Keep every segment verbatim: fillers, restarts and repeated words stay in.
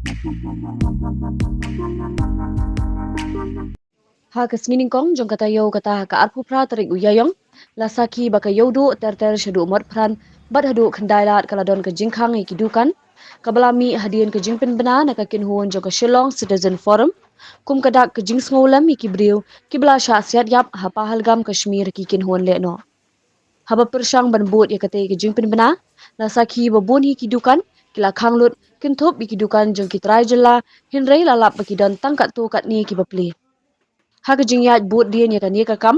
Ha ka sngi nyngkong jong ka taïew kata ha ka arphew phra tarik u Ïaïong, la sakhi ba ka Ïewduh ter ter shaduh Motphran bad haduh Khyndailad ka la don ka jingkhang ïa ki dukan, kaba la mih hadien ka jingpynbna na ka kynhun jong ka Shillong Citizen Forum kum ka dak ka jingsngewlem ïa ki briew kiba la shah siat ïap ha Pahalgam Kashmir ha ki kynhun lehnoh. Haba pyrshang ban bud ïa katei ka jingpynbna, la sakhi ba bun hi ki dukan ki la khang lut, kynthup ïa ki dukan jong ki trai jylla, hynrei la lap ba ki don tang katto katne kiba plie. Ha ka jingïaid bud dien ïa kane ka kam,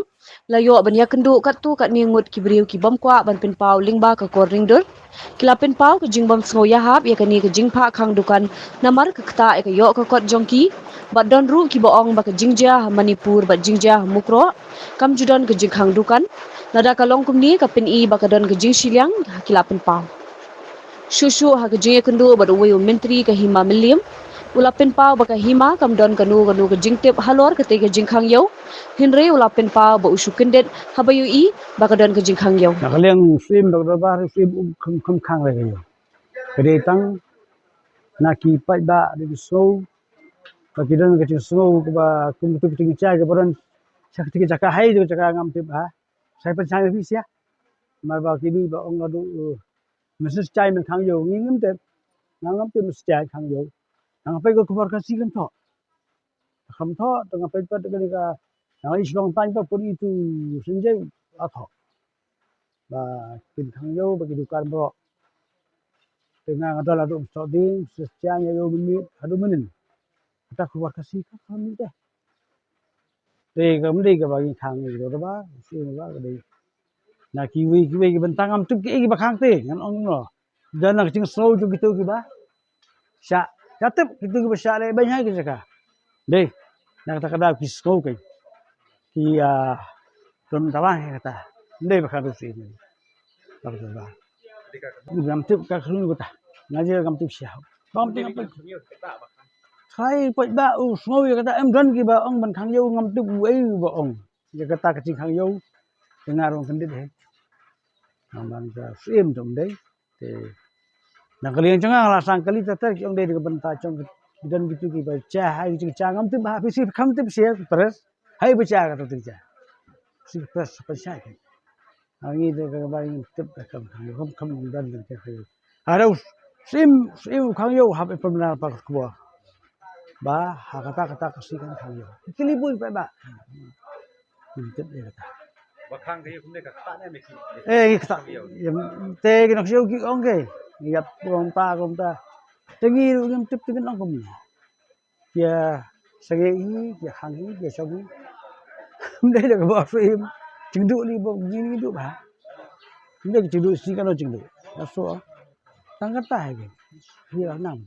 la ïoh ban ïakynduh katto katne ngut ki briew ki bym kwah ban pynpaw lyngba ka kor ringdur. Ki la pynpaw ka jingbym sngew ïahap ïa kane ka jingphah khang dukan namar ka ktah ïa ka ïoh ka kot jong ki. Bad don ruh kiba ong ba ka jingjia ha Manipur bad jingjia ha Mukroh kam ju don ka jingkhang dukan. Lada ka long kumne, ka pyni ba ka don ka jingshiliang, ki la pynpaw. Shuh shuh ha ka jingïakynduh bad uwei u myntri ka Hima Mylliem, u la pynpaw ba ka Hima kam don kano kano ka jingtip halor katei ka jingkhang ïew, hynrei u la pynpaw ba u shu kyndit haba ïohi ba ka don ka jingkhang ïew. Na ka liang u Syiem bad ka Dorbar, u Syiem um kham kham khang re ka ïew. Ka dei tang na ki paidbah, da ki sngew ba ki don ka jingsngew kaba kum tu ka jingshai kaba don sha ka jaka, hai tu jaka ngam tip ha. Shai pynshai phi sia. Namar ba ki dei ba ong naduh, uh, mynshai mynkhang ïew, ngi ngim tip. Nga ngam tip mynshai khang ïew. Nga peit ka khubor Khasi kam thoh. Kam thoh, te nga peit pat kane ka, nga i Shillong Times pat, pun itu Synjai la thoh ba kin khang ïew ba ki dukan baroh. Te nga nga don haduh Mawsynram, Sestian, ïa ïew mynmiet haduh mynnin. Kata khubor Khasi ka kham mih te. Te kam dei kaba ngi khang ïew, kaba shu ba ka dei na kiwei kiwei ki bynta ngam tip kiei kiba khang te, ngan ong kumno. Don na ka jingsngew jong kito kiba shah. Ka tip kito kiba shah leh beiñ ha ki jaka. Dei, na kata ka daw ki sngew ki, ki, ah, don tawang ha kata. Dei ba ka ruh sih. Ba ka ruh ba. Ngam tip ka khun kata. Nga je ngam tip sha. Ngam tip apa. Khai poi ba u sngew ïa kata, em don kiba ong ban khang ïew, ngam tip uei ba ong. Ïa kata ka jingkhang ïew. Te nga ruh kyndit hi. Namar ka Syiem tu ym dei. Te na ka liang jong nga la sang kali ter ter ki ong dei da ka bynta jong ki don kitu kiba jia, hai ki jingshai ngam tip ba phi shu kham tip sha press. Hai ba jia kata tu jia. Shu press pynshai ki. Ha ngi dei kaba ngi tip da kham kham kham kham don da ka khang ïew. Ha u Syiem, Syiem khang ïew hap pynbna pa ka khubor. Ba ha kata kata ka Syiem khang ïew. Ki li bun pa ba. Ngim tip ïa kata. Ba khang ka ïew kumne ka ktah ne me ki. Eh, ki ktah. Te ki nongshong ïew ki ong ke. Ïap kumta kumta. Te ngi ruh ngim tip te ngin ong kumne. Ki ïa sangeh hi, ki ïa khang hi, ki ïa shong hi. Ym dei da kaba Syiem. Jingduh li ba ngi ngi duh ba. Ym dei ki jingduh shi kano jingduh. Ïa so. Tang kata hi ki. Hi la nang.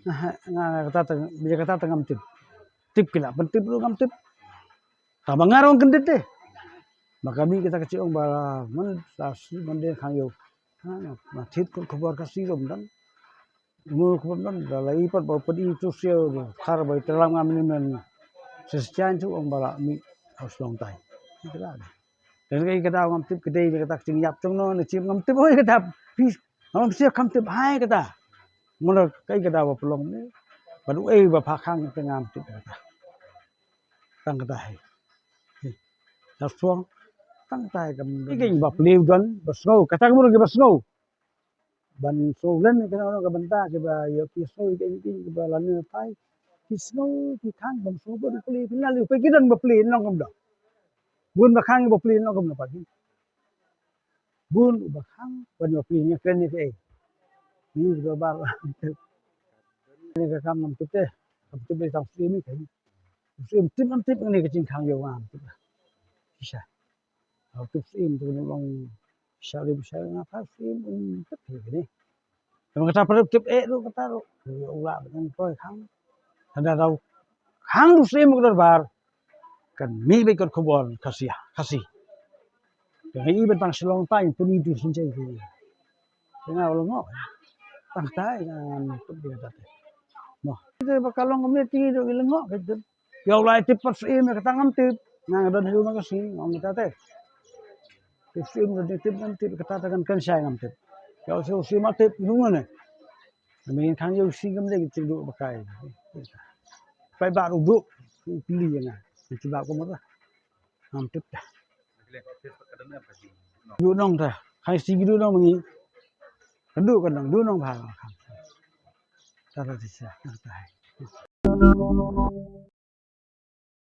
Nga, nga kata tang, bia kata tang ngam tip. Tip ki la pyntip ruh ngam tip. Tang ba nga ruh kyndit te. Ba ka mih kita ka jingong ba man sa shu man dei khang ïew. Ha, na thied khubor Khasi ruh ym don. Mo khubor ym don, da la i pat ba pyn i tu sha khar ba i tram ngam ni men. Sa shu jan tu ong ba la mih ha Shillong Times. Ni ka la. Te kaei kata ngam tip, ka dei kata ka jingïap jong no, ne chim ngam tip, oi kata. Phi ngam tip, kham tip hai kata. Mano kaei kata ba pynlong ne. Ba du ei ba pha khang te ngam tip kata. Tang kata hai. Sa suang tang kata hai kam. Ki ba plie u don ba sngew, kata ka mut ki ba sngew. Ban sngew len ka na ka bynta kiba ïoh ki sngew ki ki kiba la ne tai. Ki sngew ki khang ban sngew ba plie ki la li pe ki don ba plie nong kam da. Bun ba khang ba plie nong kam da pa ki. Bun ba khang ban ïoh plie ne kren ne ke. Ni ba bar. Ne ka kam ngam tip te. Kam tip de tang Syiem ni ke. Syiem tip ngam tip ne ka jingkhang ïew ngam tip. Shisha. Hau tip Syiem tu long sha li sha nga pa Syiem um tip hi ni. Tang kata pa tip eh tu kata tu. Ïa u la ba tang koi khang. Tang da tau khang tu Syiem ka dorbar. Kan mih beit kot khubor Khasi, Khasi. Tang i ban tang Shillong Times pun i tu Synjai ki. Tang nga u la ngok. Tang tai nga tip di kata te. Mo. Te ba ka long kumne ti tu i la ngok ka tip. Ïa u la tip pat Syiem ïa kata ngam tip. Nga nga don hi u ma Khasi ngam kata te. Tip sim ka tip ngam tip kata ta kan kan shai ngam tip. Ka u sim u sim ma tip nung ne. Ngam kan ïa u sim ngam dei ka tip du ba kai. Pai ba ru du. Pili ïa nga. Tip ba ko ma ta. Ngam tip ta. Du nong ta. Khai si du nong ngi. Ka du ka nong du nong ba. Ta ta ti sa. Ta.